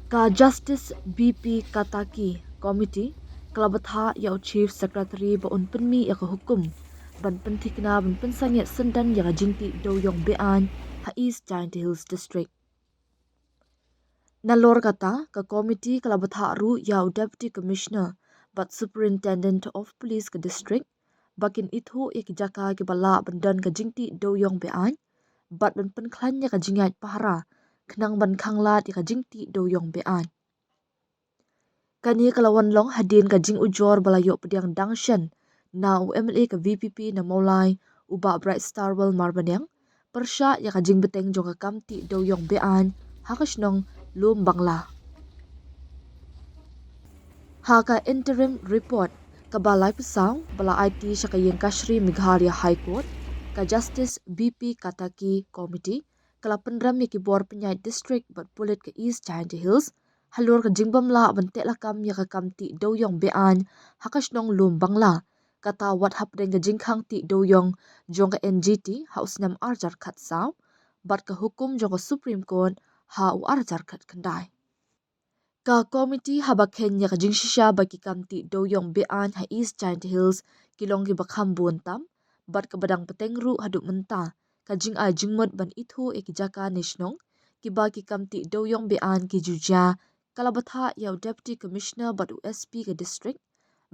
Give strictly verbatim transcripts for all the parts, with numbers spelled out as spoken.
Ka Justice B P Kataki Committee ka la bthah ïa u Chief Secretary ba un pynmih ïa ka hukum ban pynthikna ban pynsangeh syndon ïa ka jingtih dewïong be-aiñ ha East Jaintia Hills District. Nalor kata, ka committee ka la bthah ruh ïa u Deputy Commissioner bad Superintendent of Police ka district ba kin ithuh ïa ki jaka kiba lah ban don ka jingtih dewïong be-aiñ bad ban pynkhlaiñ ïa ka jingïaid pahara khnang ban khanglad ïa ka jingtih dewïong be-aiñ. Kane ka la wan long hadien ka jingujor ba la ïoh pdiang dang shen na u M L A ka V P P na Mawlai, u Bah Brightstarwell Marbaniang, pyrshah ïa ka jingbteng jong ka kam tih dewïong be-aiñ ha ka shnong Lumbangla. Ha ka interim report kaba laiphew saw ba la aiti sha ka ïing kashari Meghalaya High Court, ka Justice B P Kataki Committee ka la pynrem ïa ki bor pynïaid district bad pulit ka East Jaintia Hills halor ka jingbym lah ban teh lakam ïa ka kam tih dewïong be-aiñ ha ka shnong Lumbangla, kata wat hapdeng ka jingkhang tih dewïong jong ka N G T ha u snem arhajar khatsaw bad ka hukum jong ka Supreme Court ha u arhajar khatkhyndai. Ka committee haba kheiñ ïa ka jingshisha ba ki kam tih dewïong be-aiñ ha East Jaintia Hills ki long kiba kham bun tam bad kaba dang bteng ruh haduh mynta ka jingai jingmut ban ithuh ïa ki jaka ne shnong kiba ki kam tih dewïong be-aiñ ki ju jia, ka la bthah ïa u Deputy Commissioner bad u S P ka district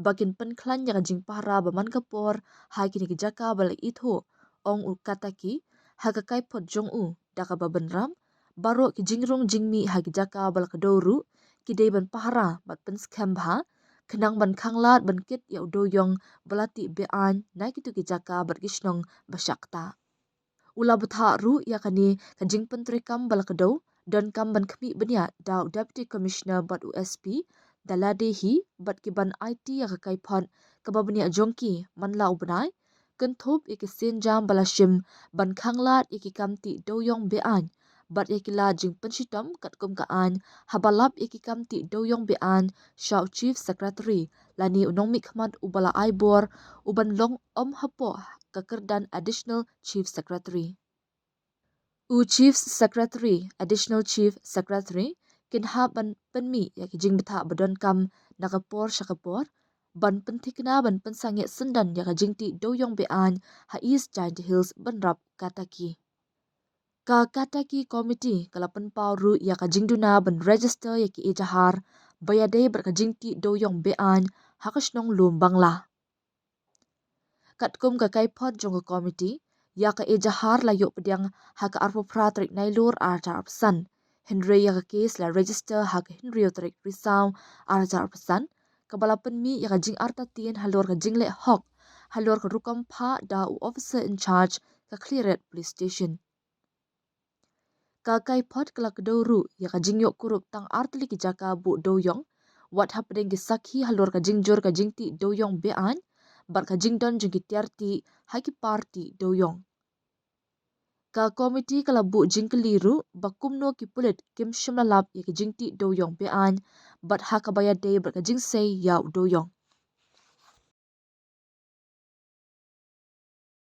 ba kin pynkhlaiñ ïa ka jingpahara ba man ka por ha kine ki jaka ba la ithuh, ong u Kataki ha ka kaiphod jong u, da kaba bynrap baroh ki jingrung jingmih ha ki jaka ba la kdew ruh ki dei ban pahara bad pynskhem bha khnang ban khanglad ban kit ïa u dewïong ba la tih be-aiñ na kito ki jaka bad ki shnong ba shah ktah. U la bthah ruh ïa kane ka jingpyntreikam ba la kdew donkam ban khmih bniah da u Deputy Commissioner bad u S P da lade hi bad ki ban aiti ïa ka kaiphod kaba bniah jong ki man la u bnai, kynthup ïa ki sienjam ba la shim ban khanglad ïa ki kam tih dewïong be-aiñ bad ïa ki lad jingpynshitom katkum ka aiñ haba lap ïa ki kam tih dewïong be-aiñ sha u Chief Secretary lane u nongmihkhmat uba la ai bor u ban long um hapoh ka kyrdan Additional Chief Secretary. U Chief Secretary, Additional Chief Secretary kin hap ban pynmih ïa ki jingbthah ba donkam na ka por sha ka por ban pynthikna ban pynsangeh syndon ïa ka jingtih dewïong be-aiñ ha East Jaintia Hills bynrap Kataki. Ka Kataki Committee ka la pynpaw ruh ïa ka jingduna ban register ïa ki ejahar ba ïadei bad ka jingtih dewïong be-aiñ ha ka shnong Lumbangla. Katkum ka kaiphod jong ka committee, ïa ka ejahar la ïoh pdiang ha ka arphew phra tarik Nailur arhajar arphew san, hynrei ïa ka case la register ha ka hynriew tarik Risaw arhajar arphew san, kaba la pynmih ïa ka jingartatien halor ka jingleh hok halor ka rukom phah da u officer in charge ka Khliehriat Police Station. Ka kaiphod ka la kdew ruh ïa ka jingïoh kurup tang artylli ki jaka buh dewïong wat hapdeng ki sakhi halor ka jingjur ka jingtih dewïong be-aiñ bad ka jingdon jong ki tiar tih ha ki par tih dewïong. Ka committee ka la buh jingkylli ruh ba kumno ki pulit kim shym la lap ïa ki jingtih dewïong be-aiñ bad ha kaba ïadei bad ka jingsei ïa u dewïong.